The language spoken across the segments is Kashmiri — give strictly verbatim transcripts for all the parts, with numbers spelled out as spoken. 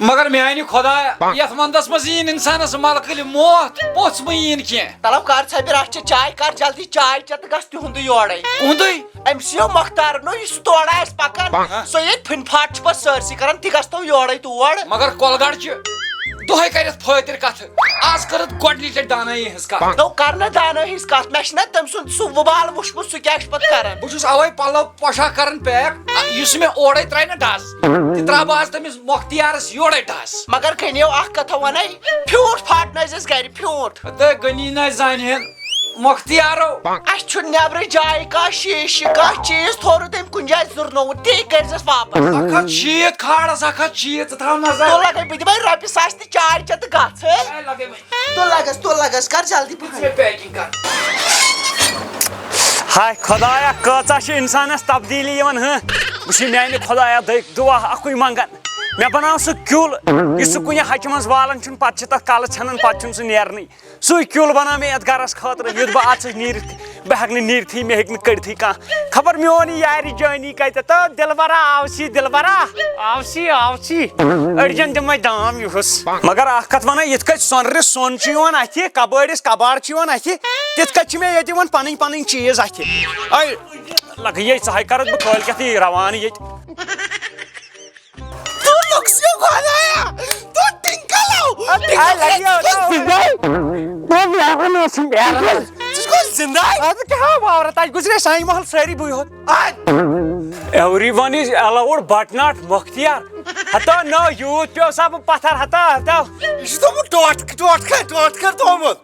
مگر میانہِ خۄدایا، یتھ ونٛدس منٛز یِیِن انسانس ملکٕلۍ موت، پوٚژھ مہٕ یِیِن کینٛہہ۔ طلب کر ژھۄپہِ رٹھ چہِ چاے، کر جلدی چاے چےٚ تہٕ گژھ تِہُنٛدُے یورے۔ تُہُنٛدُے؟ أمۍ سٕے یو مۄختار نو، یُس سُہ تورٕ آسہِ پکان، ہاں۔ سُہ ییٚتہِ پھٕنۍ پھاٹ چھُ پتہٕ سٲرسٕے کران، تہِ گژھ تو یورے تور۔ مگر کۄلگڑ چھِ دۄہے کرٮ۪تھ فٲطر کتھٕ۔ از کٔرٕتھ گۄڈٕنِچ لٹہِ دانٲیی ہٕنٛز کتھ۔ نو کر نہٕ دانٲیی ہٕنٛز کتھ، مےٚ چھُنہ تٔمۍ سُنٛد سُہ وُبال وُچھمُت، سُہ کیٛاہ چھُ پتہٕ کران۔ بہٕ چھُس اوے پلو پوشاک کران پیک، آ، یُس مےٚ اورے ترٛایہِ نہ ڈس، تہِ ترٛاو بہٕ از تٔمِس مۄختیارس یورے ڈس۔ مگر کھنیو اکھ کتھا ونے، پھیوٗٹھ پھاٹنٲوزٮ۪س گرِ، پھیوٗٹھ۔ تہٕ غنی نہ زانہِ ہن مۄختیارو۔ اسہِ چھُ نیبرٕ جایہِ کانٛہہ شیٖشہٕ، کانٛہہ چیٖز تھوٚو نہٕ تٔمۍ کُنہِ جایہِ زُرنومُت، تی کٔرۍزٮ۪س واپس۔ اکھ ہتھ شیٖتھ کھالس، اکھ ہتھ شیٖتھ، ژٕ تھاو نظر۔ تُل لگے، بہٕ دِمے رۄپیہِ ساس تہٕ چاے چےٚ تہٕ گژھ۔ ہے۔ ہے، لگے وۄنۍ۔ تُل لگس، تُل لگس، کر جلدی پہن۔ ژےٚ packing کر۔ ہاے خۄدایا، کۭژاہ چھِ اِنسانَس تبدیٖلی یِوان، ہہ؟ بہٕ چھُس میٛانہِ خۄدایا دٔکۍ دُعا اَکُے منٛگان، مےٚ بناو سُہ کیُل، یُس سُہ کُنہِ ہَچہِ منٛز والان چھُنہٕ، پَتہٕ چھِ تَتھ کَلہٕ ژھٮ۪نان، پَتہٕ چھُنہٕ سُہ نیرنٕے۔ سُہ کیُل بناو مےٚ یَتھ گَرَس خٲطرٕ، یُتھ بہٕ اَژٕ نِرِتھ، بہٕ ہٮ۪کہٕ نہٕ نِرتھٕے، مےٚ ہیٚکہِ نہٕ کٔڑتھٕے کانٛہہ۔ خبر میون یہِ یارِ جٲنی کَتہِ؟ تہٕ دِلبرا آوسی، دِلبرا آوسی، آوسی۔ أڑجن دِمے دام یُہُس۔ مگر اکھ کتھ ونہ، یِتھ کٔنۍ سۄنرِ سۄن چھُ یِوان اتھِ، کبٲڑِس کباڑ چھُ یِوان اتھِ، تِتھ کٔنۍ چھِ مےٚ ییٚتہِ یِوان پنٕنۍ پنٕنۍ چیٖز اتھِ۔ اے، لگہٕ یے، ژٕ ہاے کرکھ بہٕ کٲلۍ کٮ۪تھٕے روانہٕ ییٚتہِ۔ ژٕ لوٚگ سیو خۄدایا، ژٕ ٹِنکلو، اے، لگیو نا۔ ژٕ چھُکھ زِندَے؟ اَدٕ کیٛاہ ہا باورہ، تَتہِ گُزرے سانہِ محلہٕ سٲری بٕے ہوت۔ Everyone is allowed but not مۄختیار۔ ہتا نو یوٗت پیو سا بہٕ پتھر ہتا ہتا۔ یہِ چھُ تھوٚمُت ٹوٹھ-، ٹوٹھ کر، ٹوٹھ کر تھوٚمُت۔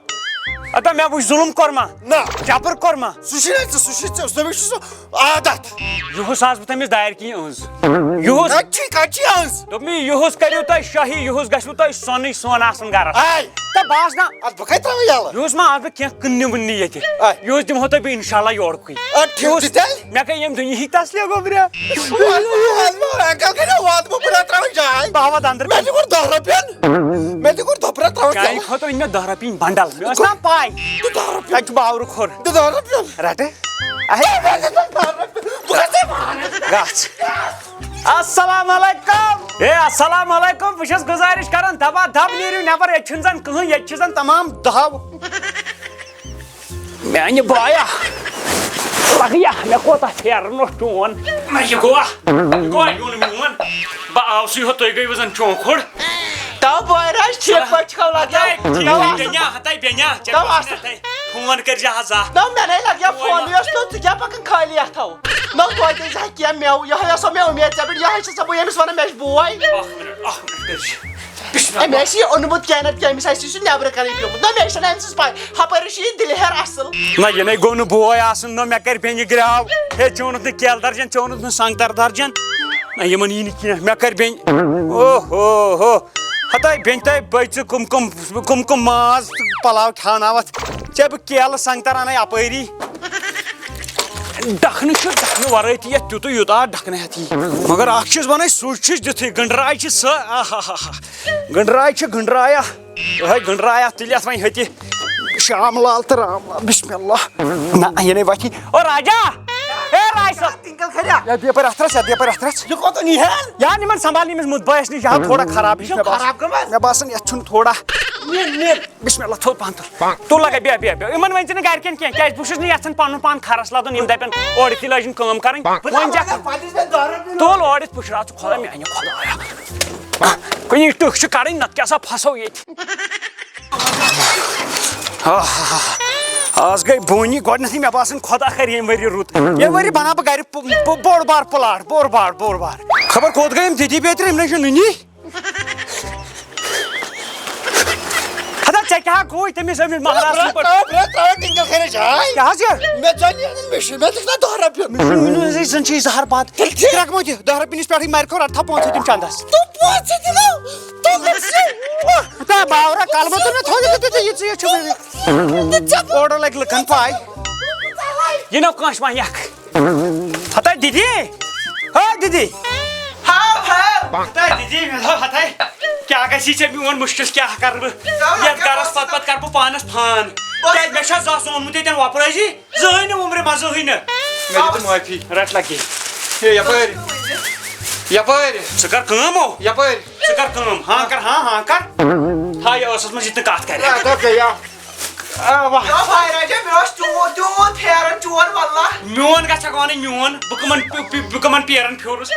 ہتا مےٚ وٕچھ ظُلُم کوٚرما؟ نہ۔ جبر کوٚرما؟ سُہ چھُنہٕ ژٕ، سُہ چھُ ژےٚ، تٔمِس چھُ سُہ عادت۔ یُہُس آس بہٕ تٔمِس دارِ کِنۍ أنٛز۔ یُہُس۔ کَتہِ چھُے، کَتہِ چھُے أنٛز؟ دوٚپ مےٚ، یُہُس کٔرِو تُہۍ شٲہی، یُہُس گژھِوٕ تۄہہِ سۄنٕے سۄن آسُن گرس۔ آے۔ تہٕ بہٕ آس نہ۔ اَتھ بہٕ کَتہِ ترٛاوٕ یَلہٕ؟ یُہُس ما آس بہٕ کینٛہہ کٕننہِ وٕننہِ ییٚتہِ۔ آے۔ یُہُس دِمہو تۄہہِ بہٕ اِنشاء اللہ یورٕ۔ آ، ٹھیٖک یُہُس چھُ تیٚلہِ۔ مےٚ گٔے ییٚمہِ دُنیہٕکۍ تسلے گوٚبریا۔ وَن، وَن، وَن، وَن، اَنکل کَرِ واتہٕ بہٕ، بہٕ ترٛاوٕ چاے۔ بہٕ ہاوَتھ اَنٛدر۔ مےٚ تہِ کوٚر دَہ رۄپیَن۔ مےٚ تہِ کوٚر دَہ رۄپیَن ترٛاوَتھ چاے چاے۔ خٲطرٕ أنۍ مےٚ دَہ رۄپِنۍ بنڈل۔ مےٚ ٲس نا پاے۔ تہٕ دَہ رۄپیَن۔ اَتہِ چھُ باورٕ کھوٚر۔ تہٕ دَہ رۄپیَن۔ رَٹے۔ اَہے۔ مےٚ تہِ کوٚر دَہ رۄپیَن۔ بہٕ گژھٕ پانَس۔ گژھ۔ السلام علیکم۔ ہے، السلام علیکم۔ بہٕ چھَس گُزٲرِش کران، دبا دب نیٖرِو نٮ۪بر۔ ییٚتہِ چھُنہٕ زَن کٕہٕنۍ، ییٚتہِ چھِ زَن تمام دَہَو۔ میانہِ بایا، لگیا، مےٚ کوتاہ پھیرُن اوس چون۔ نہ، یہِ گوٚوا، یہِ گوٚوا یُن میون؟ بہٕ آوسٕے ہوت، تُہۍ گٔیوٕ زن چونکھُر۔ تو بٲے راج ٹھیٖک پٲٹھۍ چھُکھا لگان؟ ہتاے، ہتاے بیٚنیا، ہتاے بیٚنیا، ژےٚ تو گوٚژھ اَصٕل۔ نہٕ ہتاے فون کٔرۍ زِ حظ اکھ۔ نو مےٚ نے لگیا فون۔ فون، یہِ اوس نوٚو، ژٕ کیٛاہ پکان خٲلی اتھو؟ نو توتہِ ٲسۍ زِ ہا کینٛہہ مٮ۪وٕ، یِہوٚے ٲسو مےٚ اُمید ژےٚ پٮ۪ٹھ، یِہوٚے چھِ ژےٚ بہٕ ییٚمِس ونان مےٚ چھُ بوے۔ اکھ منٹ، اکھ منٹ کٔرۍ زِ۔ بسم اللہ۔ أمۍ آسہِ یہِ اوٚنمُت کینٛہہ نتہٕ کینٛہہ، أمِس آسہِ یہِ چھُ نٮ۪برٕ کنٕے پیوٚمُت۔ نہ، مےٚ چھَنہٕ أمۍ سٕنٛز پَے، ہپٲرۍ چھُ یہِ دِلہِ ہٮ۪ر اَصٕل۔ نہ، یہِ نے گوٚو نہٕ بوے آسُن، نہ مےٚ کَرِ بیٚنہِ گرٛاو۔ ہے، ژےٚ اوٚنُتھ نہٕ کیلہٕ درجن، ژےٚ اوٚنُتھ نہٕ سنٛگتر درجن۔ نہ، یِمن یی نہٕ کینٛہہ، مےٚ کَرِ بیٚنہِ۔ او ہو ہو۔ ہتاے بیٚنہِ تۄہہِ بٔچہِ کٕم کٕم، کٕم کٕم ماز تہٕ پۄلاو کھیٛاوناوَتھ۔ ژےٚ بہٕ کیلہٕ سنٛگتر اَنَے اَپٲری۔ ڈکھنہٕ چھُ، ڈکھنہٕ ورٲے تہِ یتھ تیُتُے یوٗتاہ ڈکھنہٕ ہٮ۪تھ یی۔ مگر اکھ چیٖز ونَے، سُچ چھُس دِتھٕے، گنڈراے چھِ سۄ، آہاہاہا۔ گنڈراے چھِ گنڈرایا۔ یِہوٚے گنڈرایا تُلہِ اَتھ وۄنۍ ہُتہِ۔ شام لال تہٕ رام لال، بسم اللہ۔ نہ، یہِ نے وتھی۔ او راجا! اے راج صٲب! ٹِنکل کھریا؟ یتھ دِ یپٲرۍ اَتھ رژھ، یتھ دِ یپٲرۍ اَتھ رژھ۔ یہِ کوٚت نِہَل؟ یا نِمن سنبھال، ییٚمِس مُتبٲیِس نِش، یہِ ہا تھوڑا خراب، یہِ چھِ مےٚ باسان۔ خراب گٔمٕژ؟ مےٚ باسان، یتھ چھُنہٕ تھوڑا۔ نِن، نِن۔ بسم اللہ، تھوٚد پہن تُل۔ تُل لگے، بیٚہہ، بیٚہہ، بیٚہہ۔ یِمن ؤنۍ زِ نہٕ گرِکٮ۪ن کینٛہہ، کیٛازِ بہٕ چھُس نہٕ یژھان پنُن پان خرس لدُن۔ یِم دپن، اورٕ یِتھٕے لٲجِن کٲم کرٕنۍ۔ بہٕ وۄنۍ دپہٕ کیٛاہ؟ مگر پتہٕ چھُس مےٚ دہ رۄپیہِ نوٹ۔ تُل اورٕ یِتھ پُشراو ژٕ، خۄدا میانہِ خۄدایا۔ کُنہِ ٹٕکھ چھِ کڑٕنۍ، نتہٕ کیٛاہ سا پھسو ییٚتہِ۔ آہ، آز گٔے بونی گۄڈٕنیتھٕے، مےٚ باسان خۄدا کرِ ییٚمہِ ؤری رُت۔ ییٚمہِ ؤری بناو بہٕ گرِ پُ-، پُ-، بوٚڑ بار پلاٹ، بوٚڑ بار، بوٚڑ بار۔ خبر کوٚت گٔے یِم دِدی بیترِ، یِم نَے چھِ نُنی۔ ہتا ژےٚ کیٛاہ گوٚوُے تٔمِس أمِس مہراز سٕنٛدۍ پٲٹھۍ؟ ترٛاو، ترٛاو، ترٛاو، ٹِنکل خٲرے جاے۔ کیٛاہ حظ یہِ؟ مےٚ زَن یہِ، مےٚ چھِ، مےٚ دِژ نا دَہ رۄپیہِ۔ مےٚ چھُنہٕ وٕنہِ زَن چھِ یہِ زَہر بَتھ۔ تیٚلہِ ٹھیٖک۔ ترٛکھ مہٕ دِ، دَہ رۄپیہِ نِش پٮ۪ٹھٕے مَرِ کھو رَٹہٕ تھاو پانٛژھ ہَتھ تِم چَندَس۔ تہٕ پانٛژھ ہَتھ دِنو، تُل نہٕ ژٕ۔ تہٕ باورا کَلہٕ مہ تُل مےٚ تھوٚد یہِ تہِ، یہِ ژٕ، یہِ چھُ مےٚ۔ تہٕ ژےٚ اورٕ لَگہِ لُکَن پَے۔ یہِ نہ کٲنٛسہِ وَنہِ یَکھ۔ ہتا دیدی، ہا دیدی۔ ہاو، ہاو۔ ہتا دیدی، مےٚ دوٚپ ہتاے، کیٛاہ گژھی ژےٚ میون مُشکِل، کیٛاہ کرٕ بہٕ؟ یتھ گرس پتہٕ پتہٕ کرٕ بہٕ پانس فان۔ کیٛازِ مےٚ چھا زانٛہہ سونمُت ییٚتٮ۪ن وۄپرٲوزِ؟ زٕہٕے نہٕ وُمرِ منٛز، زٕہٕے نہٕ۔ مےٚ دِتہٕ معٲفی۔ رٹ لگے۔ ہے، یپٲرۍ۔ یپٲرۍ۔ ژٕ کر کٲم ہو۔ یپٲرۍ۔ ژٕ کر کٲم۔ ہاں کر، ہاں، ہاں کر۔ ہا، یہِ ٲسَس منٛز یہِ تہِ کَتھ کرِ۔ آ، تَتھ گٔے، آ۔ آ، واہ۔ یو بھائی راجا، مےٚ اوس تیوٗت، تیوٗت پھیران چور، واللہ۔ میون گژھکھ وَنٕنۍ میون، بہٕ کٕمَن پِ-، پِ-، بہٕ کٕمَن پیرَن پھیورُس۔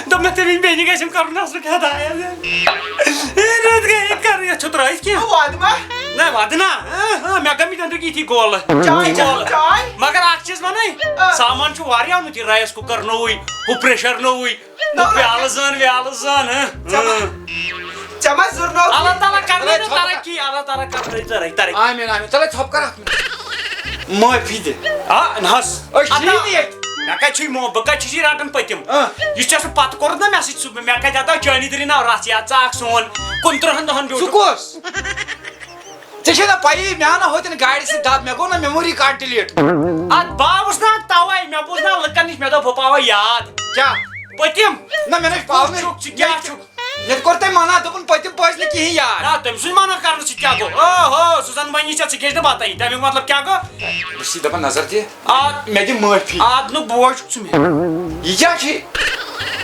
دوٚپ مےٚ، تٔمِس بیٚنہِ گژھِ یِم کَرُن اَصٕل کھٮ۪تھ آیَس۔ اے، رَتھ گٔے یہِ کَرُن، یَتھ چھُ ترٛٲیِتھ کینٛہہ۔ وادٕ ما؟ نہ، وادٕ نہ۔ اۭں، اۭں، مےٚ گٔمٕتۍ أنٛدرٕ یِتھی گولہٕ۔ چاے، چاے، گولہٕ۔ چاے۔ مگر اَکھ چیٖز وَنَے، آ۔ سامان چھُ واریاہ اوٚنمُت، یہِ رایِس کُکَر نوٚوُے، ہُہ پرٛیشَر نوٚوُے۔ نو ہُہ پیالہٕ زٲن ویالہٕ زٲن، ہہ؟ ژےٚ ما، ژےٚ ما زُرنو؟ اللہ تعالیٰ کرنٲے نہٕ ترقی، اللہ تعالیٰ کرنٲے ترقی، ترقی۔ آمین، آمین۔ تَلے ژھۄپ کر اَتھ منٛز۔ معٲفی دِ۔ آ، نہ حظ۔ أسۍ چھِ اَدا، یہِ ییٚتہِ۔ مےٚ کَتہِ چھُے مو-، بہٕ کَتہِ چھُس یہِ رَٹان پٔتِم؟ آ۔ یُس ژےٚ سُہ پَتہٕ کوٚرُتھ نہ مےٚ سۭتۍ سُہ، مےٚ کَتہِ اَتھ آو چٲنی دٔری ناو رَژھ یاد، ژٕ اَکھ سون۔ کُنترٕہَن دۄہَن بیوٗٹھ۔ سُہ کُس؟ ژےٚ چھے نا پَیی، مےٚ آو نا ہوٚتٮ۪ن گاڑِ سۭتۍ دَب، مےٚ گوٚو نا memory card delete۔ اَتھ باوُس نا توَے، مےٚ بوٗز نا لُکَن نِش، مےٚ دوٚپ بہٕ پاوَے یاد۔ کیٛاہ؟ پٔتِم۔ نہ، مےٚ نہ چھُ پاونٕے۔ چھُکھ، ژٕ کیٛاہ چھُکھ؟ مےٚ تہِ کوٚر تٔمۍ منع، دوٚپُن پٔتِم پٔژھۍ نہٕ کِہیٖنۍ یاد۔ آ، تٔمۍ سُنٛد منع کرنہٕ سۭتۍ کیٛاہ گوٚو؟ او ہو، سُہ زَن وَنی ژےٚ، ژٕ کیٛازِ نہٕ بَتَے؟ تَمیُک مطلب کیٛاہ گوٚو؟ بہٕ چھُس دَپان نظر دِ۔ آ۔ مےٚ دِ معٲفی۔ آدنُک بوے چھُکھ ژٕ مےٚ۔ یہِ کیٛاہ چھُ؟ یہِ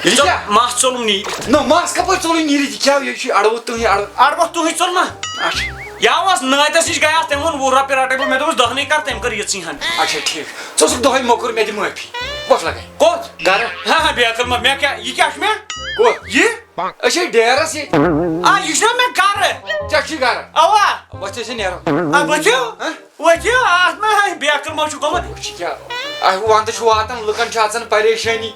یہِ ژوٚل کیٛاہ؟ مَس ژوٚلُم نیٖرِتھ۔ نہ، مَس کَپٲرۍ ژوٚلُے نیٖرِتھ؟ یہِ کیٛاہ، یہِ چھُ اَڑٕ ووٚتھ تُہٕے اَڑٕ۔ اَڑٕ ووٚتھ تُہٕے ژوٚل نا؟ اچھا۔ یا اوس نٲدِس نِش گٔیاس، تٔمۍ ووٚن، "وُہ رۄپیہِ رَٹَے بہٕ"، مےٚ دوٚپُس، "دَہنٕے کَر"، تٔمۍ کٔر یِژٕے ہَن۔ اچھا، ٹھیٖک۔ ژٕ اوسُکھ دۄہَے موٚکُر، مےٚ دِ معٲفی۔ وۄتھ لَگَے۔ کوٚت؟ گَرٕ۔ ہا، ہا، بے عقل ما، مےٚ کیٛاہ، یہِ کیٛاہ چھُ مےٚ؟ کوٚت؟ یہِ؟ أسۍ چھِ ڈیرَس ییٚتہِ۔ آ، یہِ چھُنہ مےٚ گَرٕ۔ ژےٚ چھُے گَرٕ۔ اَوا۔ وۄتھ، أسۍ چھِ نیرو۔ آ، ؤتھِو۔ ہہ؟ ؤتھِو، اَتھ ما ہے بے عقل ما چھُ گوٚمُت؟ وۄنۍ چھِ کیٛاہ؟ آ، وَندٕ چھُ واتان، لُکَن چھُ اَژان پریشٲنی۔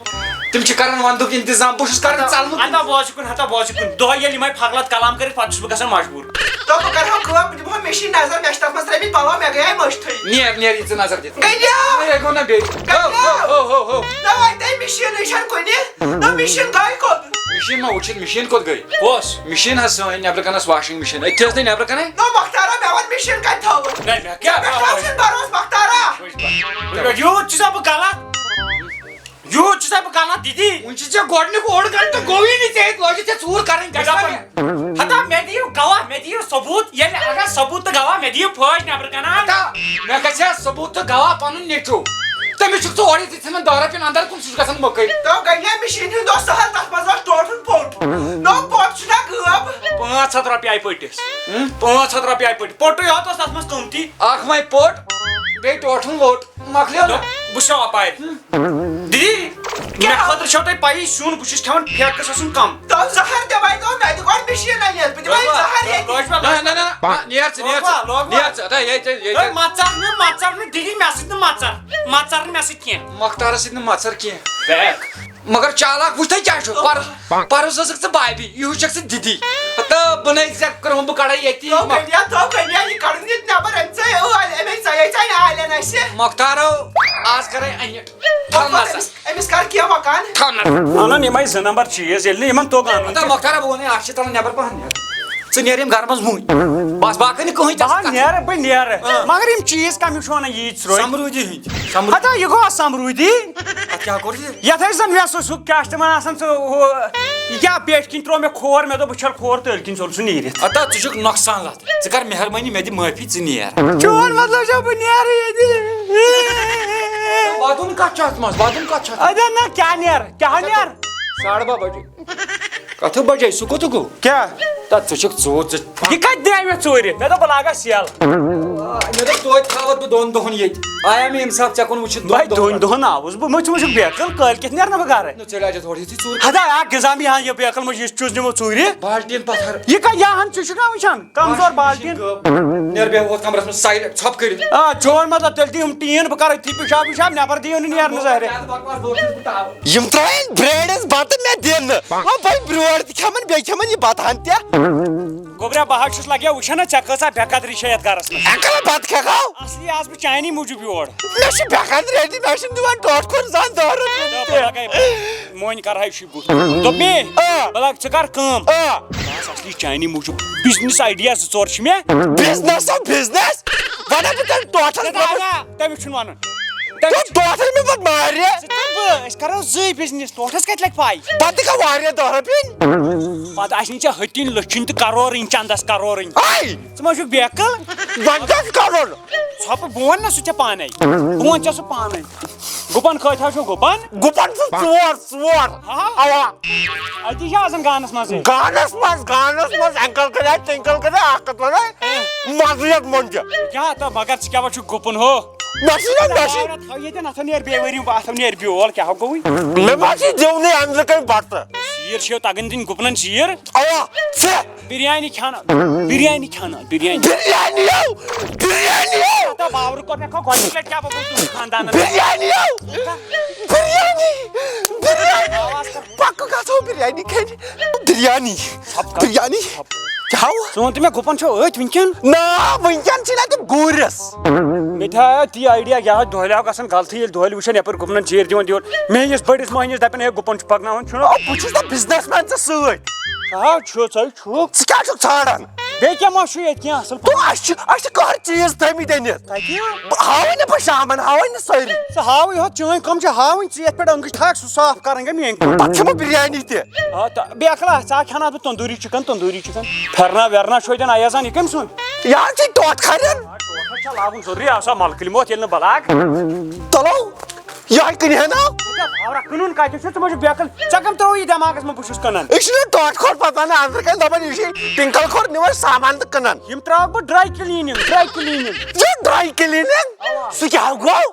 تِم چھِ کَران وَندُک اِنتظام۔ بہٕ چھُس کَران ژَلنُک۔ اَدا بوز یہِ کُن، ہَتا بوز یہِ کُن۔ دۄہَے ییٚلہِ یِمَے فقلت کلام کٔرِتھ، پَتہٕ چھُس بہٕ گژھان مجبوٗر۔ تو بہٕ کرٕ ہا کٲم، بہٕ دِمہٕ ہا مِشیٖن نظر، مےٚ چھِ تَتھ منٛز ترٛٲمٕتۍ پَلو، مےٚ گٔیے مٔشتھٕے۔ نیر، نیر، یہِ ژٕ نظر دِتھ۔ گٔے نیر۔ ہے، گوٚو نہ بیٚیہِ۔ گٔے ہو، نیر۔ ہو، ہو، ہو، ہو۔ نہ وۄنۍ تۄہہِ مِشیٖنٕے چھَنہٕ کُنہِ، نہ مِشیٖن گٔے کوٚت؟ مِشیٖن ما وٕچھِتھ، مِشیٖن کوٚت گٔے؟ کۄس؟ مِشیٖن حظ سٲنۍ، نٮ۪برٕ کَنَس واشِنٛگ مِشیٖن۔ أتھی حظ تۄہہِ نٮ۪برٕ کَنَے؟ نہ مۄختارا، مےٚ وَن مِشیٖن کَتہِ تھٲوٕتھ؟ نہ، مےٚ کیٛاہ ژےٚ پٮ۪ٹھ حظ پَرواے؟ چھُنہٕ بَروسہٕ مۄختارا۔ وٕچھ بہٕ۔ یوٗت چھُسا بہٕ غلط؟ یوٗت چھُسا بہٕ غلط، دیٖدی؟ وۄنۍ چھُ ژےٚ گۄڈٕنیُک اوٚڑ گھنٹہٕ گوٚوُے نہٕ ژےٚ ییٚتہِ، لٲجِتھ ژےٚ ژوٗر کَرٕنۍ، گژھِ نا مےٚ؟ ہتا مےٚ دِیِو گواہ، مےٚ دِیِو ثبوٗت، ییٚلہِ اگر ثبوٗت تہٕ گواہ مےٚ دِیِو فٲج نٮ۪برٕ کَنہِ۔ ہتا مےٚ گژھِ ہا ثبوٗت تہٕ گواہ پَنُن نیٚچوٗ، تٔمِس چھُکھ ژٕ اورٕ یِتھ ژھٕنان دَہ رۄپیَن اَندَر کُن، سُہ چھُ گژھان مٔکٕرۍ۔ تو گٔے مےٚ مِشیٖن ہُنٛد دۄہ سہل، تَتھ منٛز اوس ٹوٹھ ہُنٛد پوٚٹ۔ نو پوٚٹ چھُنہ غٲب۔ پانٛژھ ہَتھ رۄپیہِ آیہِ پٔٹِس۔ ہُم؟ پانٛژھ ہَتھ رۄپیہِ آیہِ پٔٹِس۔ پوٚٹُے یوت اوس تَتھ منٛز قۭمتی۔ اَکھ وۄنۍ پوٚٹ، بیٚیہِ ٹوٹھ ہُنٛد لوٚٹ۔ مۄکلیو نہ۔ نہ، بہٕ چھُسو اپارِ۔ دی، مےٚ خٲطرٕ چھو تۄہہِ پَیی، سیُن بہٕ چھُس کھٮ۪وان پھیکہٕ قٕسمَس سُنٛد کَم۔ تو زہر دِمَے تو، مےٚ تہِ گۄڈٕ مِشیٖن اَنہِ، بہٕ دِمَے زہر ییٚتہِ۔ نہ، نہ، نہ، نہ، نیر ژٕ، نیر ژٕ، لوگوا، لوگوا۔ نیر ژٕ، اَدا ییٚتہِ، ییٚتہِ۔ ہے، مَژَر نہٕ، مَژَر نہٕ، دِیِو مےٚ سۭتۍ نہٕ مَژَر۔ مَژَر نہٕ مےٚ سۭتۍ کینٛہہ۔ مۄختارَس سۭتۍ نہٕ مَژَر کینٛہہ۔ فیک۔ مگر چالاک وٕچھ تۄہہِ کیٛاہ چھُ؟ پَر-، پَرُس ٲسٕکھ ژٕ بھابھی، یِہُس چھَکھ ژٕ دِدی۔ تہٕ بہٕ نَے ژےٚ کَرٕہُن بہٕ کَڑَے ییٚتی۔ تو کٔنیا، تو کٔنیا، یہِ کَڑُن ییٚتہِ نٮ۪بَر، أمۍ ژاے ٲلۍ، أمۍ ژاے، أمۍ ژاے نالٮ۪ن اَسہِ۔ مۄختارو، آز کَرَے اَنِٹ۔ تھاو نظر۔ أمِس، أمِس کَر کینٛہہ مکان۔ تھاو نظر۔ اَنَن یِمَے زٕ نمبر چیٖز، ییٚلہِ نہٕ یِمَن توٚگ اَنُن۔ ہتا مۄختارا، بہٕ وَنَے اَکھ چیٖز، تَلہٕ نٮ۪بَر پَہَن نیر۔ ژٕ نیر ییٚمہِ گَرٕ منٛز وٕنۍ۔ بَس، باقٕے نہٕ کٕہٕنۍ تہِ بہٕ ہا کَتھ۔ نیرٕ، بہٕ نیرٕ۔ آ۔ مگر یِم چیٖز کَم، یِم چھِ وَنان ییٖتۍ سرٛوگۍ۔ سَمروٗدی ہٕنٛدۍ۔ سَمروٗدی۔ ہتا یہِ گوٚو اَسَمروٗدی۔ اَتھ کیٛاہ کوٚر یہِ؟ یَتھ ٲسۍ زَن مےٚ سُہ، سُہ کیٛاہ چھِ تِمَن آسان سُہ، ہُہ، یہِ کیٛاہ پیٹھۍ کِنۍ ترٛوو مےٚ کھور، مےٚ دوٚپ بہٕ چھَلہٕ کھور تٔلۍ کِنۍ، ژوٚل سُہ نیٖرِتھ۔ ہتا ژٕ چھُکھ نۄقصان لَتھ۔ ژٕ کَر مہربٲنی مےٚ دِ معٲفی، ژٕ نیر۔ چون مطلب چھا بہٕ نیرٕ ییٚتہِ؟ وَدُن کَتھ چھُ اَتھ منٛز؟ وَدُن کَتھ چھُ اَتھ منٛز؟ اَدٕ نہ، کیٛاہ نیر؟ کیٛاہ نیر؟ ساڑٕ باہ بَجے۔ کَتھٕ بَجے؟ سُہ کوٚت گوٚو؟ کیٛاہ؟ تَتھ ژٕ چھُکھ ژوٗر، ژٕ۔ یہِ کَتہِ درٛاے مےٚ ژوٗرِ؟ مےٚ دوٚپ بہٕ لاگہٕ سیل۔ آ، مےٚ دوٚپ توتہِ تھاوَتھ بہٕ دۄن دۄہَن ییٚتہِ۔ آیا مےٚ اِنصاف ژےٚ کُن وٕچھِتھ دۄن بَے، دۄہَن؟ دۄن دۄہَن آوُس بہٕ، مےٚ چھُ وٕچھُن بیکٕل، کٲلۍ کٮ۪تھ نیرٕ نہٕ بہٕ گَرَے۔ نہ، ژےٚ لاجَتھ ہورٕ یِتھُے ژوٗر۔ ہتا اَکھ غذا مےٚ ہا یہِ بیکٕل منٛز یہِ چُز نِمو ژوٗرِ۔ بالٹیٖن پَتھَر۔ یہِ کَتہِ یہِ ہَن ژٕ چھُکھ نا وٕچھان؟ کمزور بالٹیٖن۔ نیر بیٚہہ ہُتھ کمرس منٛز silent، ژھۄپہٕ کٔرِتھ۔ آ، چون مطلب، تیٚلہِ دِیِم ٹیٖن، بہٕ کرٕ أتھی پِشاب وِشاب، نٮ۪بر دِیِو نہٕ نیرنہٕ زہرِ۔ زیادٕ بکواس بوزُن چھُس بہٕ ٹاوَر۔ یِم ترٛایَن برینڈس بتہٕ مےٚ دِنہٕ۔ وۄنۍ بٔلۍ برٛوڈ تہِ کھٮ۪من، بیٚیہِ کھٮ۪من یہِ بتہٕ ہن تہِ۔ گوٚبرا، بہٕ حظ چھُس لگیا وٕچھان نا، ژےٚ کۭژاہ بے قدری چھےٚ یتھ گرس منٛز۔ اَکھ کلہٕ بتہٕ کھٮ۪کھ ہاو۔ اصلی آز بہٕ چانی موٗجوٗب یور۔ مےٚ چھِ بے قدری، مےٚ چھِنہٕ دِوان ٹوٹھ کھوٚر زانٛہہ دہ رۄپیہِ تہِ۔ تہٕ بہٕ لگے، مۄنۍ کرہاے شُبہِ۔ دوٚپ مے، آ۔ بہٕ لگ، ژٕ کر کٲم۔ آ۔ بس اصلی چانی موٗجوٗب business idea زٕ ژور چھِ مےٚ۔ Business ہا business؟ وَنہ بہٕ تیٚلہِ ٹوٹھس ژےٚ منٛز۔ تَوے، تَمیُک چھُنہٕ وَنُن۔ تَمیُک تہٕ ٹوٹھس مےٚ پَتہٕ مارِ۔ ژٕ تہٕ بہٕ، أسۍ کَرو زٕے business، ٹوٹھس کَتہِ لَگہِ پَے؟ پَتہٕ کَم واریاہ دَہ رۄپیہِ۔ پَتہٕ آسہِ نہٕ ژےٚ ۂتِنۍ لٔچھِنۍ تہٕ کَرورٕنۍ چَندَس کَرورٕنۍ۔ ہاے! ژٕ ما چھُکھ بیکٕل؟ وۄنۍ کَس کَرُن؟ ژھۄپہٕ بہٕ وَنہٕ نہ سُہ ژےٚ پانَے۔ بہٕ وَنہٕ ژےٚ سُہ پانَے۔ گُپن کۭتۍ حظ چھِو گُپن؟ گُپن چھِ ژور، ژور۔ ہا؟ اوا۔ اتی چھِ آسان گانس منٛزٕے۔ گانس منٛز، گانس منٛز، اینکل کَرِ، ٹِنکل کَرِ، اکھ کتھ وَنَے، مزٕ یتھ مۄنجہِ۔ کیٛاہ تہٕ مگر ژٕ کیٛاہ وَ چھُکھ گُپن ہو؟ مےٚ چھِ نا، مےٚ چھِ۔ تھاو ییٚتٮ۪ن، اَتھ ہا نیرِ بیٚیہِ ؤری، اَتھ ہا نیرِ بیول، کیٛاہ ہو گوٚوُے؟ مےٚ ما چھِ دِونٕے أنٛدرٕ کَنۍ بَتہٕ۔ شیٖر چھِو تَگان دِنۍ گُپنن شیٖر؟ اوا، ژےٚ۔ بِریانی کھٮ۪نہٕ، بِریانی کھٮ۪نہٕ، بِریانی۔ بِریانی ہو، بِریانی ہو۔ تہٕ باورٕ کوٚر مےٚ کھا گۄڈٕنِچ لَٹہِ کیٛاہ بہٕ گوٚو تُہُنٛد خانٛدانَس۔ بِریانی ہو، بِریانی، بِریانی۔ آواز کر۔ پَکہٕ گژھو بِریانی کھٮ۪نہِ۔ بِریانی، بِریانی۔ کیٛاہ ہو؟ ژٕ وَن تہٕ مےٚ گُپَن چھو أتھۍ وٕنکٮ۪ن؟ نا، وٕنکٮ۪ن چھِنہ تِم گوٗرِس۔ مےٚ تہِ آیو تی idea، یہِ آو دۄہلہِ آو گژھان غلطی، ییٚلہِ دۄہلہِ وٕچھان یَپٲرۍ گُپنَن چیٖر دِوان دِوان۔ مےٚ یِس بٔڑِس مۄہنِوِس دَپان، ہے گُپَن چھُ پَکناوُن، چھُنہ؟ آ، بہٕ چھُس نہ businessman ژےٚ سۭتۍ۔ آ، چھُ، ژَے چھُکھ۔ ژٕ کیٛاہ چھُکھ ژھانٛڈان؟ بیٚیہِ کیٛاہ ما چھُ ییٚتہِ کینٛہہ اَصٕل؟ تہٕ اَسہِ چھِ، اَسہِ چھِ کانٛہہ چیٖز تھٲمٕتۍ أنِتھ۔ کَتہِ؟ بہٕ ہاوَے نہٕ بہٕ شامَن، ہاوَے نہٕ سٲری۔ ژٕ ہاوٕے ہوت چٲنۍ کٲم چھِ ہاوٕنۍ، ژٕ یَتھ پٮ۪ٹھ أنٛگٕج تھاکھ، سُہ صاف کَرٕنۍ گٔے میٛٲنۍ کٲم۔ پَتہٕ کھٮ۪مو بِریانی تہِ۔ آ، تہٕ بیٚیہِ اَکھ لَٹھ، ژٕ ہا کھٮ۪ناوَتھ بہٕ تندوٗری chicken، تندوٗری chicken۔ پھٮ۪رنا وٮ۪رنا چھُ اَتٮ۪ن ایازان، یہِ کٔمۍ سُنٛد؟ یہِ حظ چھِ ٹوٹھ کھَرٮ۪ن۔ آ، ٹوٹھ چھا لاگُن ضروٗری، آو سا مَلکہٕ لِموت ییٚلہِ نہٕ بَلاگ۔ تَلو۔ یِہوٚے کٕنہِ ہے نا؟ ژےٚ پھاورا کٕنُن کَتہِ چھُ؟ ژٕ ما چھُکھ بیقل؟ ژےٚ کٔم ترٛٲوٕے یہِ دٮ۪ماغَس منٛز بہٕ چھُس کٕنان؟ أسۍ چھِنہٕ ٹوٹھ کھۄر پَتہ نہ أنٛدرٕ کَنہِ دَپان یہِ چھِ ٹِنکَل کھۄر نِوان سامان تہٕ کٕنان۔ یِم ترٛاوَکھ بہٕ dry cleaning، dry cleaning۔ یہِ dry cleaning؟ سُہ کیٛاہ گوٚو؟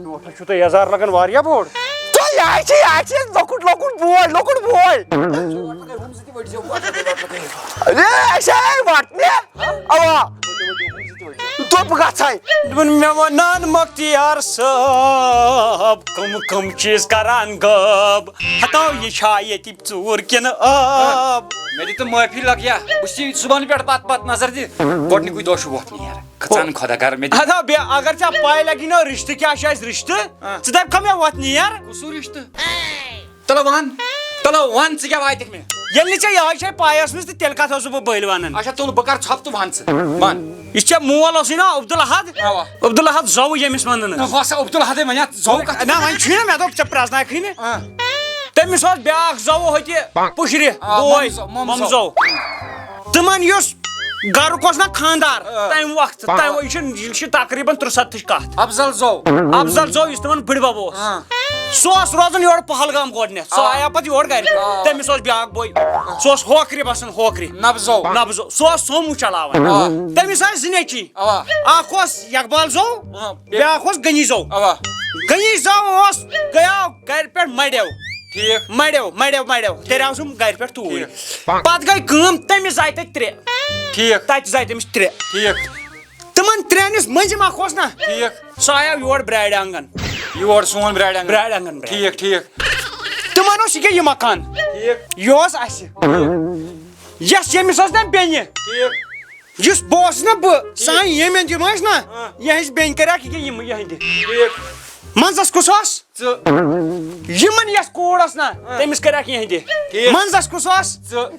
ٹوٹھَس چھُ تۄہہِ یَزار لَگان واریاہ بوٚڑ۔ تہٕ یہِ ہا چھِ، یہِ ہا چھِ لۄکُٹ لۄکُٹ بوے، لۄکُٹ بوے۔ اے، اَسہِ آے وَٹنہِ۔ اَوا۔ دوٚپ گژھے۔ دوٚپُن، مےٚ وَنان مۄختیار صٲب، کٕم کٕم چیٖز کران غٲب؟ ہتاو، یہِ چھا ییٚتہِ ژوٗر کِنہٕ عٲب؟ مےٚ دِ تہٕ معٲفی لگیا۔ بہٕ چھُس یہِ صُبحن پٮ۪ٹھ پتہٕ پتہٕ نظر دِ۔ گۄڈٕنیُکُے دۄہ چھُ ووت نیر۔ کھژان خۄدا کر مےٚ دِ۔ ہتاو، بیٚیہِ اگر ژےٚ پَے لگی نہ رِشتہٕ کیٛاہ چھُ اَسہِ رِشتہٕ، آ۔ ژٕ دَپکھا مےٚ ووت نیر؟ کُس ہیوٗ رِشتہٕ؟ تلو وَن، تلو وَن، ژٕ کیٛاہ واتکھ مےٚ؟ ییٚلہِ نہٕ ژےٚ یِہوٚے چھے پَے ٲسمٕژ، تہٕ تیٚلہِ کَتھ اوسُس بہٕ بٔلۍ وَنان؟ اچھا، تُل، بہٕ کَرٕ ژھۄپہٕ تہٕ وَن ژٕ، وَن۔ یُس ژےٚ مول اوسُے نا عبدالاحد؟ اَوا۔ عبدالاحد زوٚو ییٚمِس وَنان ٲسۍ۔ نہ، وَسا عبدالاحدے وَنہِ اَتھ زوٚو کَتھ؟ نہ، وۄنۍ چھُے نہ، مےٚ دوٚپ ژےٚ پرٛزناوکھٕے نہٕ۔ آ۔ تٔمِس اوس بیٛاکھ زوٚو ہوٚتہِ پُشرِ، آ، بوے، مۄمہٕ زوٚو، مۄمہٕ مۄمہٕ زوٚو۔ زوٚو۔ تِمَن یُس گَرُک اوس نہ خانٛدار، آ۔ تَمہِ وقتہٕ، تَمہِ وقتہٕ، یہِ چھُ، یہِ چھُ تقریٖباً ترٛسَتھٕچ کَتھ۔ افضل زوٚو۔ افضل زوٚو، یُس تِمَن بٕڈبَب اوس۔ آ۔ سُہ اوس روزان یورٕ پہلگام گۄڈٕنٮ۪تھ۔ سُہ آ۔ آیو پتہٕ یور گرِ۔ آ۔ تٔمِس اوس بیٛاکھ بوے۔ آ۔ سُہ اوس ہوکھرِ بسان، ہوکھرِ۔ نبزو۔ نبزو۔ سُہ اوس سومو چلاوان۔ آ۔ تٔمِس آسہٕ زٕ نیٚچی۔ اوا۔ اکھ اوس یقبال زو، آ۔ بیٛاکھ اوس غنی زو۔ اوا۔ غنی زو اوس، گٔیاو گرِ پٮ۪ٹھ مڑیو۔ ٹھیٖک۔ مڑیو، مڑیو، مڑیو۔ تیٚلہِ آو سُہ گرِ پٮ۪ٹھ توٗرۍ۔ ٹھیٖک۔ پتہٕ گٔے کٲم، تٔمِس زاے تتہِ ترٛےٚ۔ ٹھیٖک۔ تتہِ زاے تٔمِس ترٛےٚ۔ ٹھیٖک۔ تِمن ترٛٮ۪ن یُس مٔنٛزِم اکھ اوس نا، ٹھیٖک۔ سُہ آیو یور برٛارِ آنٛگن۔ یور سون برٛارِ آنٛگن۔ برٛارِ آنٛگن، برٛارِ۔ ٹھیٖک، ٹھیٖک۔ تِمن اوس یہِ کیٛاہ یہِ مکان۔ ٹھیٖک۔ یہِ اوس اَسہِ۔ یَس ییٚمِس ٲس نا بیٚنہِ۔ ٹھیٖک۔ یُس بہٕ اوسُس نا بہٕ، ٹھیٖک۔ سانہِ ییٚمٮ۪ن تِم ٲسۍ نا، آ۔ یِہٕنٛز بیٚنہِ کریکھ یہِ کیٛاہ یِم یِہٕنٛدِ۔ ٹھیٖک۔ منٛزس کُس اوس؟ ژٕ۔ یِمن یَس کوٗر ٲس نا، آ۔ تٔمِس کریکھ یِہٕنٛدِ۔ ٹھیٖک۔ منٛزس کُس اوس؟ ژٕ۔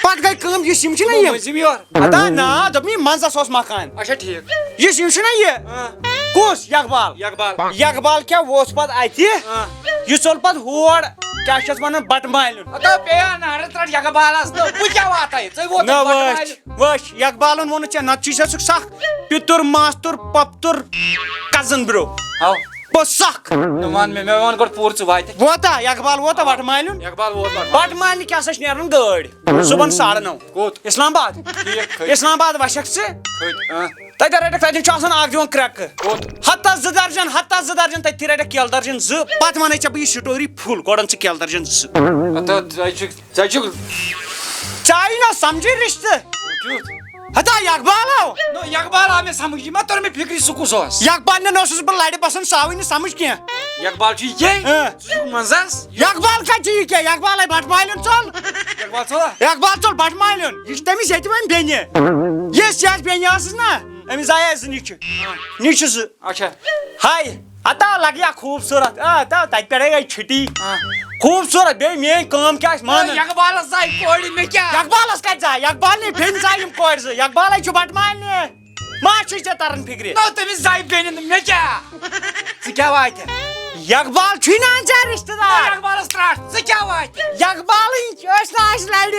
پتہٕ گٔے کٲم، یُس یِم چھِنہ یِم۔ مٔنٛزِم یور۔ ہتا نا، دوٚپمَے منٛزس اوس مکان۔ اچھا، ٹھیٖک۔ یُس یِم چھِنہ یہِ۔ آ۔ کُس؟ یقبال۔ یقبال۔ یقبال کیٛاہ ووت پتہٕ اَتہِ؟ آ۔ یہِ ژوٚل پتہٕ ہور، کیٛاہ چھِ اَتھ وَنان، بٹہٕ مالِیُن۔ ہتا پیٚیا نارٕ ترٛٹھ یقبالس تہٕ بہٕ کیٛاہ واتَے؟ ژٕے ووتُکھ نہ، بٹہٕ وٕچھ، مالِیُن۔ وٕچھ، یقبالن ووٚنُتھ ژےٚ، نتہٕ چھُے ژےٚ سُہ سکھ پِتُر، ماستُر، پۄپتُر، cousin bro۔ ہاو۔ بہٕ سکھ۔ نہ وَن مےٚ، مےٚ وَن گۄڈٕ پوٗرٕ ژٕ واتہِ۔ ووتا؟ یقبال ووتا وٹہٕ مالیُن؟ یقبال ووت وٹہٕ مالیُن۔ وٹہٕ مالنہِ کیٛاہ سا چھِ نیران گٲڑۍ؟ صُبحن ساڑٕ نَو۔ کوٚت؟ اسلام آباد۔ ٹھیٖک، کھٔتۍ۔ اسلام آباد وَسٮ۪کھ ژٕ۔ کھٔتۍ، آ۔ تَتہِ رَٹَکھ، تَتٮ۪ن چھُ آسان اَکھ دِوان کرٛٮ۪کہٕ۔ کوٚت؟ ہَتَس زٕ درجن، ہَتَس زٕ درجن، تٔتھی رَٹَکھ کیلہٕ درجن زٕ۔ پَتہٕ وَنَے ژےٚ بہٕ یہِ story full۔ گۄڈَن ژٕ کیلہٕ درجن زٕ۔ ہَتَس، ژےٚ چھُکھ ژےٚ چھُکھ ژےٚ آیی نا سمجھے رشتہٕ؟ کیُتھ؟ ہتا یقبال آو۔ نو، یقبال آو مےٚ سمجھ، یہِ ما توٚر مےٚ فکرِ سُہ کُس اوس؟ یقبال نہ اوسُس بہٕ لڑِ بسان، سُہ آوٕے نہٕ سمجھ کینٛہہ۔ یقبال چھُ یے؟ اۭں۔ ژٕ چھُکھ منٛزس؟ یقبال کتہِ چھُ یہِ کینٛہہ؟ یقبال آیہِ بٹہٕ مالیُن ژوٚل۔ یقبال ژوٚل؟ یقبال ژوٚل بٹہٕ مالیُن۔ یہِ چھُ تٔمِس ییٚتہِ وۄنۍ بیٚنہِ۔ یُس یہِ اَسہِ بیٚنہِ ٲسٕس نا، أمِس زایہِ اَسہِ زٕ نیٚچوٗ۔ نیٚچوٗ زٕ۔ اچھا۔ ہاے، ہتا لگیا خوٗبصوٗرت۔ آ، تا، تتہِ پٮ۪ٹھے گٔے چھُٹی۔ آ۔ خوٗبصوٗرت، بیٚیہِ میٲنۍ کٲم کیٛاہ آسہِ، مان۔ یقبالس زاے کورِ، مےٚ کیٛاہ؟ یقبالس کتہِ زاے؟ یقبال نے بیٚنہِ زاے یِم کورِ زٕ۔ یقبالے چھُ بٹہٕ مالنہِ۔ ما چھُے ژےٚ تران فِکرِ؟ نہ، تٔمِس زاے بیٚنہِ نہٕ، مےٚ کیٛاہ؟ ژٕ کیٛاہ واتہِ؟ یقبال چھُے نہٕ اَنان ژےٚ رِشتہٕ دار۔ یقبالس ترٛٹھ، ژٕ کیٛاہ واتہِ؟ یقبالٕے ٲسۍ نہٕ اَسہِ لَرِ۔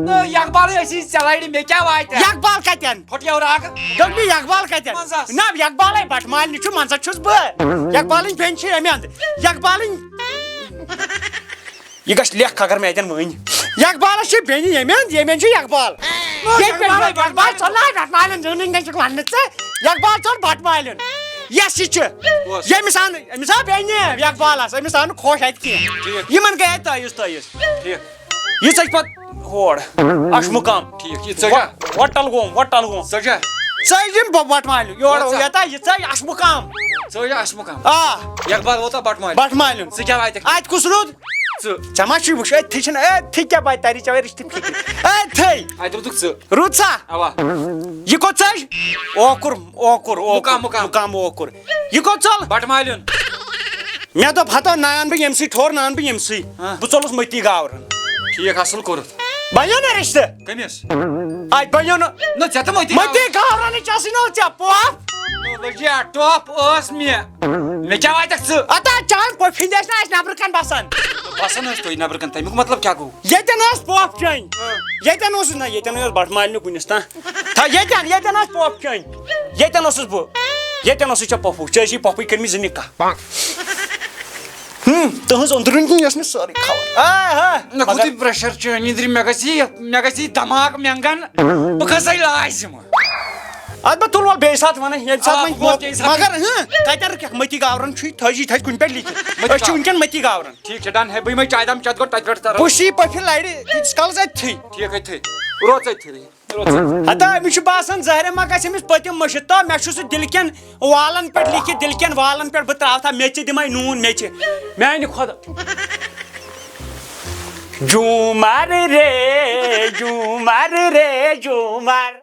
نہ، یقبالٕے ٲسی ژےٚ لَرِ، مےٚ کیٛاہ واتہِ؟ یقبال کَتٮ۪ن؟ پھٹیو راکھ۔ دوٚپمَے یقبال کَتٮ۪ن؟ منٛزس۔ نہ، یقبالٕے بَٹہٕ مالنہِ چھُ، منٛزس چھُس بہٕ۔ یقبالٕنۍ بیٚنہِ چھِ ییٚمہِ اَندٕ۔ یقبالٕنۍ۔ یہِ گژھِ لیکھ اگر مےٚ اَتٮ۪ن ؤنۍ۔ یقبالس چھِ بیٚنہِ ییٚمہِ اَندٕ، ییٚمہِ اَندٕ چھُ یقبال۔ ییٚتہِ پٮ۪ٹھ یقبالٕے یقبال بَٹہٕ مالنہِ۔ ژوٚل نہ بَٹہٕ مالٮ۪ن زٔہنٕے نہٕ چھُکھ وَننہٕ ژٕ۔ یقبال ژوٚل بَٹہٕ مالٮ۪ن۔ یَس یہِ چھُ۔ کُس؟ ییٚمِس اَن-، أمِس آو بیٚنہِ یقبالس، أمِس آو نہٕ خۄش اَتہِ کینٛہہ۔ ٹھیٖک۔ یِمن گٔیے تٲیٖز تٲیٖز۔ ٹھیٖک۔ یہِ ژٔج پتہٕ ہور۔ اَش مُقام۔ ٹھیٖک، یہِ ژٔجا؟ وۄ-، وۄٹل گوم، وۄٹل گوم۔ ژٔجا؟ ژٔج یِم ب-، بٹہٕ مالیُن۔ یورٕ وۄتھ سا۔ یوٚتام یہِ ژٔج اَش مُقام۔ ژٔج اَش مُقام۔ آ۔ یقبال ووتا بٹہٕ مالیُن۔ بٹہٕ مالیُن۔ ژٕ کیٛاہ واتٮ۪کھ؟ اَتہِ کُس روٗد؟ ژٕ۔ ژےٚ ما چھُے وٕچھ، أتھی چھِنہٕ، أتھی کیٛاہ بَتہِ تَری ژےٚ وَے رِشتہٕ فِکرِ؟ أتھٕے۔ اَتہِ روٗدُکھ ژٕ۔ روٗد سا؟ اَوا۔ یہِ کوٚت ژٔج؟ اوکُر، اوکُر، اوکُر۔ مُقام، مُقام۔ مُقام اوکُر۔ یہِ کوٚت ژوٚل؟ بٹہٕ مالیُن۔ مےٚ دوٚپ، ہتو نان بہٕ ییٚمہِ سٕے ٹھوٚر، نان بہٕ ییٚمہِ سٕے۔ ہاں۔ بہٕ ژوٚلُس مٔتی گاورن۔ ٹھیٖک، اصٕل کوٚرُتھ۔ بنیو نا رشتہٕ؟ کٔمِس؟ اَتہِ بنیو نہٕ۔ نہ، ژےٚ تہٕ مٔتی مٔتی گاورن۔ گاورنٕچ آسٕے نہٕ ژےٚ پۄپھ۔ نہ، لٔجیا، ٹۄپھ ٲس مےٚ۔ مےٚ کیٛاہ واتٮ۪کھ ژٕ؟ اتا چانہِ پۄپھِ ہِنٛدۍ ٲسۍ نہٕ اَسہِ نٮ۪برٕ کَنہِ بسان۔ بسان ٲسۍ تُہۍ نٮ۪برٕ کَنہِ، تَمیُک مطلب کیٛاہ گوٚو؟ ییٚتٮ۪ن ٲس پۄپھ چٲنۍ۔ ہاں۔ ییٚتٮ۪ن اوسُس نہ، ییٚتٮ۪ن ٲس بٹہٕ مالنہِ کُنِس تام۔ تھا، ییٚتٮ۪ن، ییٚتٮ۪ن ٲس پۄپھ چٲنۍ۔ ییٚتٮ۪ن اوسُس بہٕ۔ ییٚتٮ۪ن اوسُے ژےٚ پۄپھوٗ، ژےٚ ٲسی پۄپھٕے کٔرمٕتۍ زٕ نِکاح۔ ہم، تُہٕنٛز أنٛدروٗنۍ کِنۍ ٲس مےٚ سٲرٕے خبر۔ آ، ہا۔ نہ، مگر کوٗتٕے pressure چھُ أنٛدرِ، مےٚ گژھِ یہِ، مےٚ گژھِ یہِ دٮ۪ماغ مٮ۪نٛگن۔ بہٕ کھسے لازِمہٕ۔ اَدٕ بہٕ تُلہٕ وۄلہٕ بیٚیہِ ساتہٕ وَنَے، ییٚمہِ ساتہٕ آ، وۄنۍ بہٕ گوٚو بیٚیہِ ساتہٕ۔ مگر، ہہ، کَتٮ۪ن رُکَکھ؟ مٔتی گاورَن چھُے، تھٲیزِ یِتھَے کُنہِ پٮ۪ٹھ لیکھِتھ۔ مٔتی أسۍ چھِ گاورَن۔ وٕنکٮ۪ن مٔتی گاورَن۔ ٹھیٖک چھُ، done ہے، بہٕ یِمَے چایہِ دام چٮ۪تھ گۄڈٕ، تَتہِ پٮ۪ٹھ تَرو۔ پُشی پٔفہِ لَرِ، تیٖتِس کالَس أتھی۔ ٹھیٖک، أتھی۔ روز أتھی۔ ہتا، أمِس چھُ باسان زہرِ ما گژھِ أمِس پٔتِم مٔشِتھ۔ تو مےٚ چھُ سُہ دِلہِ کٮ۪ن والَن پٮ۪ٹھ لیکھِتھ، دِلہِ کٮ۪ن والَن پٮ۪ٹھ بہٕ ترٛاوٕ تھا، میٚژِ دِمَے نوٗن میٚژِ۔ میٛانہِ خۄدا۔ جوٗمر رے، جوٗمر رے، جوٗمر۔